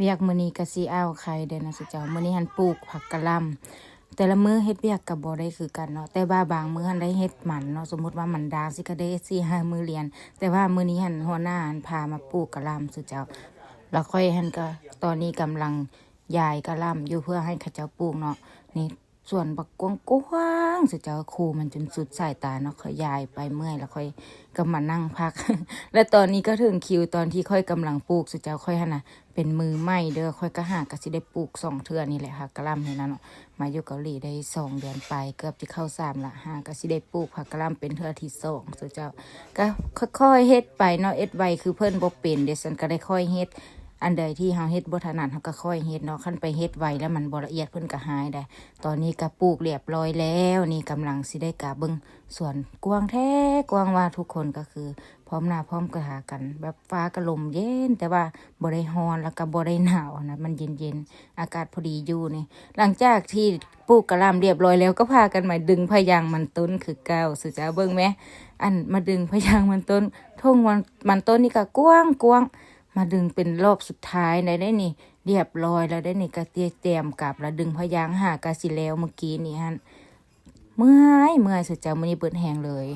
ວຽກມື້ນີ້ກໍຊິອ້າວໄຂ່ເດ້ເນາະ ເຈົ້າ. ມື້ນີ້ຫັ້ນປູກຜັກກະຫຼ່ຳ ແຕ່ລະມື້ເຮັດວຽກກໍບໍ່ໄດ້ຄືກັນເນາະ, ແຕ່ວ່າບາງມື້ຫັ້ນໄດ້ເຮັດມັນເນາະ, ສົມມຸດວ່າມັນດາງຊິກໍໄດ້ສີ່ຫ້າມື້ລຽນ, ແຕ່ວ່າມື້ນີ້ຫັ້ນຫົວໜ້າຫັ້ນພາມາປູກກະຫຼ່ຳ ເຈົ້າ. ແລ້ວຂ້ອຍຫັ້ນກໍຕອນນີ້ກຳລັງຢາຍກະຫຼ່ຳຢູ່ເພື່ອໃຫ້ເຂົາເຈົ້າປູກເນາະ. ນີ້ ສວນບັກກວ້າງໆ ເຈົ້າ, ຄູມັນຈົນສຸດສາຍຕາເນາະ, ຂ້ອຍຢາຍໄປເມື່ອຍແລ້ວຂ້ອຍກໍມານັ່ງພັກ ແລະຕອນນີ້ກໍເຖິງຄິວຕອນທີ່ຂ້ອຍກຳລັງປູກ ເຈົ້າ. ຂ້ອຍຫັ້ນນະເປັນມືໃໝ່ເດີ, ຂ້ອຍກໍຫາກໍຊິໄດ້ປູກສອງເທື່ອນີ້ແຫຼະ ຜັກກະຫຼ່ຳນີ້ນະເນາະ. ມາຢູ່ເກົາຫຼີໄດ້ສອງເດືອນປາຍ ເກືອບຊິເຂົ້າສາມລະ ຫາກໍຊິໄດ້ປູກຜັກກະຫຼ່ຳເປັນເທື່ອທີສອງ ເຈົ້າ. ກໍຄ່ອຍໆເຮັດໄປເນາະ, ເຮັດໄວຄືເພິ່ນບໍ່ເປັນເດ້, ຊັ້ນກໍໄດ້ຄ່ອຍເຮັດ. ອັນໃດທີ່ເຮົາເຮັດບໍ່ຖະໜັດ ເຮົາກໍຄ່ອຍເຮັດເນາະ, ຄັນໄປເຮັດໄວແລ້ວມັນບໍ່ລະອຽດ ເພິ່ນກໍຮ້າຍໄດ໋. ຕອນນີ້ກໍປູກລຽບລ້ອຍແລ້ວ, ນີ້ກຳລັງຊິໄດ້ກາເບິ່ງສວນ ກວ້າງແທ້ກວ້າງວ່າ ທຸກຄົນກໍຄືພ້ອມໜ້າພ້ອມຕາກັນ, ແບບຟ້າກໍລົມເຢັນ ແຕ່ວ່າບໍ່ໄດ້ຮ້ອນ ແລ້ວກໍບໍ່ໄດ້ໜາວນະ, ມັນເຢັນໆ ອາກາດພໍດີຢູ່ນີ້. ຫຼັງຈາກທີ່ປູກກະຫຼ່ຳລຽບລ້ອຍແລ້ວ ກໍພາກັນມາດຶງພະຍາງມັນຕົ້ນຄືເກົ່າ ເຈົ້າ. ເບິ່ງແມ ອັນມາດຶງພະຍາງມັນຕົ້ນ, ທົ່ງມັນ ມັນຕົ້ນນີ້ກໍກວ້າງໆ ມາດຶງເປັນລອບສຸດທ້າຍໄດ້ ໄດ້ນີ້ ລຽບລ້ອຍແລ້ວໄດ້ນີ້, ກະຕຽມກັບລະ ດຶງພະຍາງຫາກະຊິແລ້ວມື້ກີ້ນີ້ຫັ້ນ. ເມື່ອຍ ເມື່ອຍ ເຈົ້າ, ມື້ນີ້ເບິດແຮງເລີຍ.